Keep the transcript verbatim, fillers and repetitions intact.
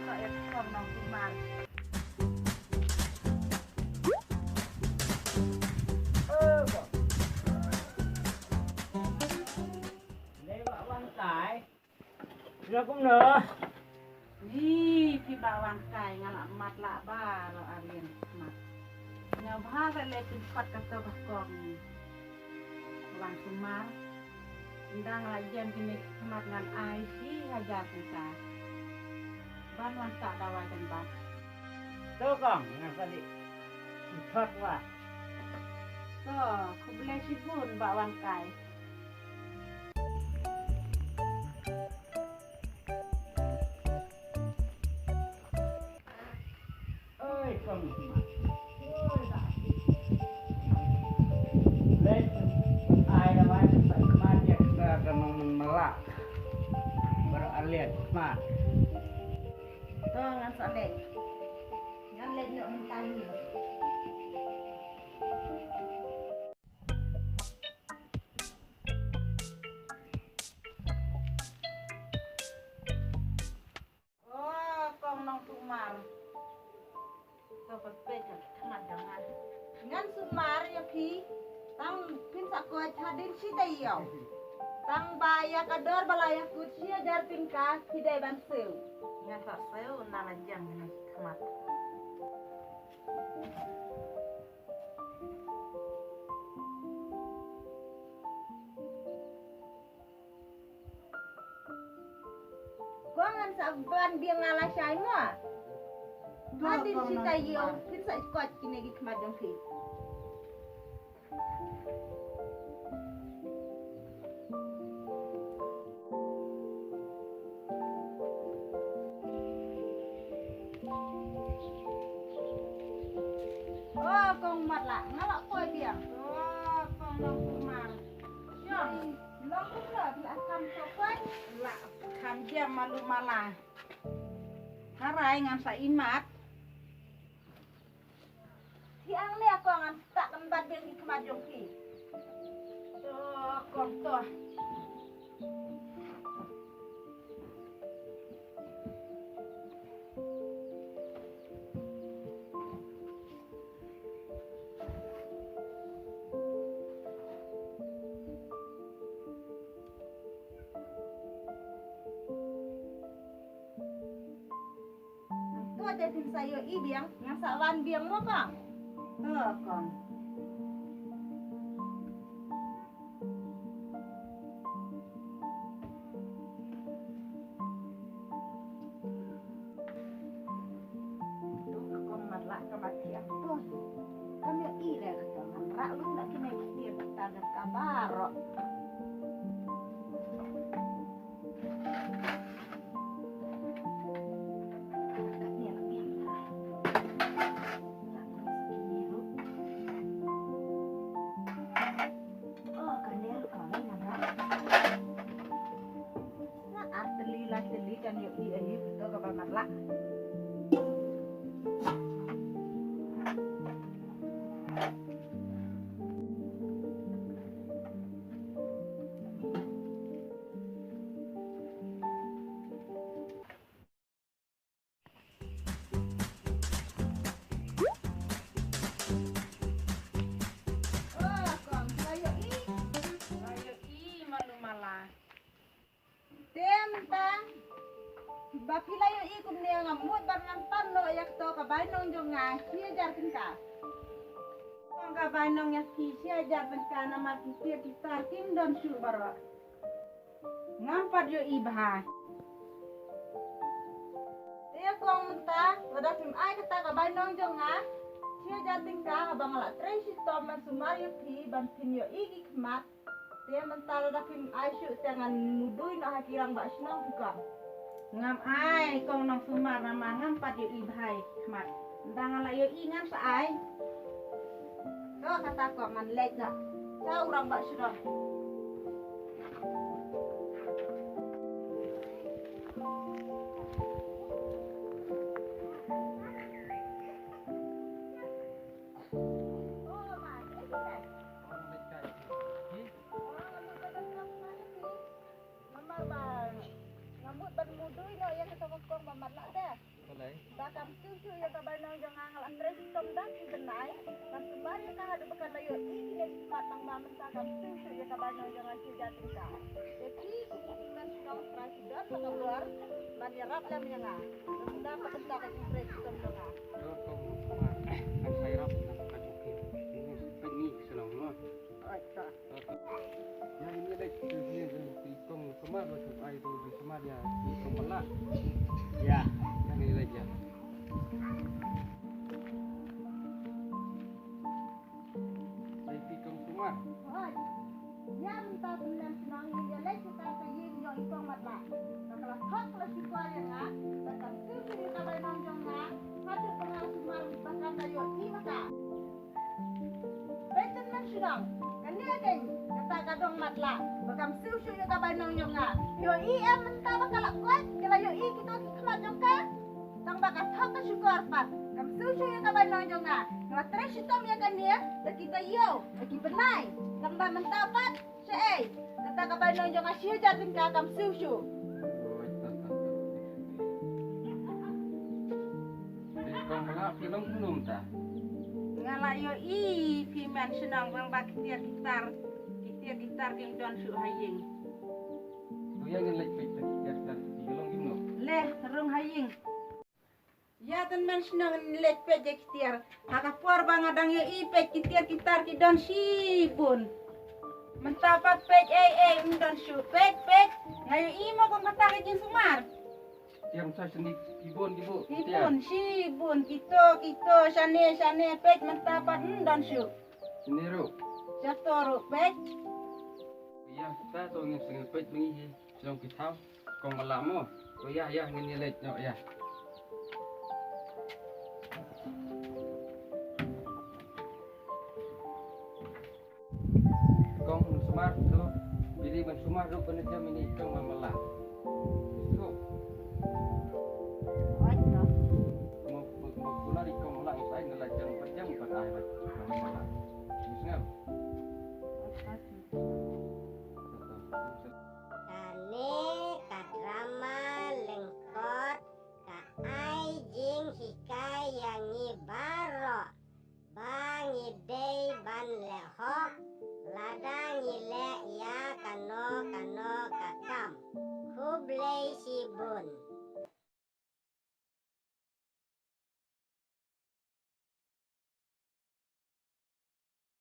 Ka ïa ka nongtumar. Lei ba wan kai. Ïa kumno? Ni phi ba wan kai nga la mat la ba ro arien mat. Nga bha ba le pynkhot ka to ba kong. Wan sumar. Ndang la jem kine khmat ngan ai shi hajar tyngka. Ban wan sa dawai kan ban. To kong, ngan sa dei. Thot wa. To, khublei shibun ba wan kai. Oi, kong. Let ai da mai sa khmat ïa ka ka nong mala. Baroh arliat khmat. To ngan sa leit. Ngan leit noh mynta hi. Oh, kong nongtumar. To peit ka khmat jong nga. Ngan sumar ïa phi. Tang phin sa koit hadien shi taïew. Tang ba ïa ka dor ba la ïa kut shi hajar tyngka phi dei ban siew. Ngan sa siew na la jam ne khmat. Ko ngan sa ban biang nga lashai mo. Hadien shi taïew phin sa koit kine ki khmat jong phi. Oh, kong mat la, nga la poi biang. Oh, kong nongtumar. Jong, long kumno la kham to poi. La kham jam malu mala. Harai ngan sa imat. Hi ang ne ko ngan tak kan bat biang ki khmat jong phi. To kong to. To te phin sa ïohi biang, ngan sa wan biang mo kong. To kong. To ka kong mat la ka mat thiang to. Kam ïohi le ka kong mat la lut na kine ki thiang ta ka baroh. Oh, kong, phi la ïohi? Phi la ïohi, malu mala. Te mynta ba phi la ïohi kumne nga mut ban wan pan noh ïa kato ka bainong jong nga shi hajar tyngka. Kong ka bainong ïa phi shi hajar tyngka namar ki tiar ki tar kim don shuh baroh. Ngam pat ïohi bha. Te kong mynta lada phim ai kata ka bainong jong nga shi hajar tyngka haba nga la trei shitom ban sumar ïa phi ban phin ïohi ki khmat. Te mynta lada phim ai shuh te ngan mudui noh ha ki rangbah shnong phi kong. Ngam ai kong nongsumar namar ngam pat ïohi bha ïa ki khmat. Ynda nga la ïohi ngan sa ai. To kata kong ngan leit noh sha u rangbah shnong. Namar ba nga mut ban mudui noh ïa kata ka kong ba matlah te. Ba kam siew shuh ïa ka bainong jong nga, nga la trei shitom da ki bnai. Nga sumar ïa ka haduh ba kan da ïohi kine ki khmat, tang ba mynta kam siew shuh ïa ka bainong jong nga shi hajar tyngka. Te phi ki kmen shnong, trai ki don la ka bor ban ïarap lem ïa nga. Namar ba mynta ka jingtrei shitom jong nga. Ka sa ïarap na ka jong phi. Peit ngi shnong mo. Oi, to. Ïa, ngin leit, ngin leit, i kong Sumar, ba shu ai tu, i Sumar ïa, i kong Bala. Ïa. Ïa, ngin leit ïa. Ai, i kong Sumar. Oi. Ïa, mynta tymmen shnong ngin ïa leit sha ka ïing jong i kong Matlah. Ba ka la thok la shukor ïa nga, ba kan siew shuh ïa ka bainong jong nga, haduh ba nga sumar ba kan da ïohi ma ka. Peit tymmen shnong, kane keiñ kata ka dong Matlah, ba kam siew shuh ïa ka bainong jong nga. Ïohi em mynta ba ka la koit, ka la ïohi kito ki khmat jong ka. Tang ba ka thok ka shukor pat, kam siew shuh ïa ka bainong jong nga. Nga la trei shitom ïa kane da ki taïew, da ki bnai. Tang ba mynta pat, shaei, kata ka bainong jong nga shi hajar tyngka kam siew shuh. Oi, ta, ta, ta. Phi kong Matlah, phi long kumno mynta? Nga la ïohi phi men shnong, ba ki tiar ki tar, ki tiar ki tar kim don shuh ha ïing. To ïa, ngin leit peit ki tiar ki tar, ki long kumno? Leh, rung ha ïing. Ïa, tymmen shnong, ngin leit peit ïa ki tiar. Ha ka por ba nga dang ïohi, peit ki tiar ki tar ki don shibun. Mynta pat peit, ei ei, ym don shuh. Peit, peit. Nga ïohi mo kum kata ka jingsumar. Tiar mynta shane ki bun ki bun. Ki bun shibun, kito kito, shane shane, peit mynta pat ym don shuh. Shane ruh. Shato ruh, peit. Ïa, ta to ngin sa ngin peit mynta hi. Shnong ki thaw, kong Matlah mo. To ïa, ïa, ngin ïa leit noh ïa. Kong Sumar to, phi dei ban sumar ruh ban ïa jem ïa i kong Matlah. To. Oi, to. Mo, mo, mo, puna i kong Matlah, ngi sa ai na la jem, jem ban ai la kong Matlah. Ngi sngap. Oi, oi. Kane ka drama Lyngkot ka ai jinghikai ïa ngi baroh ba ngi dei ban leh hok lada ngi leh ïa kano kano ka kam. Khublei shibun.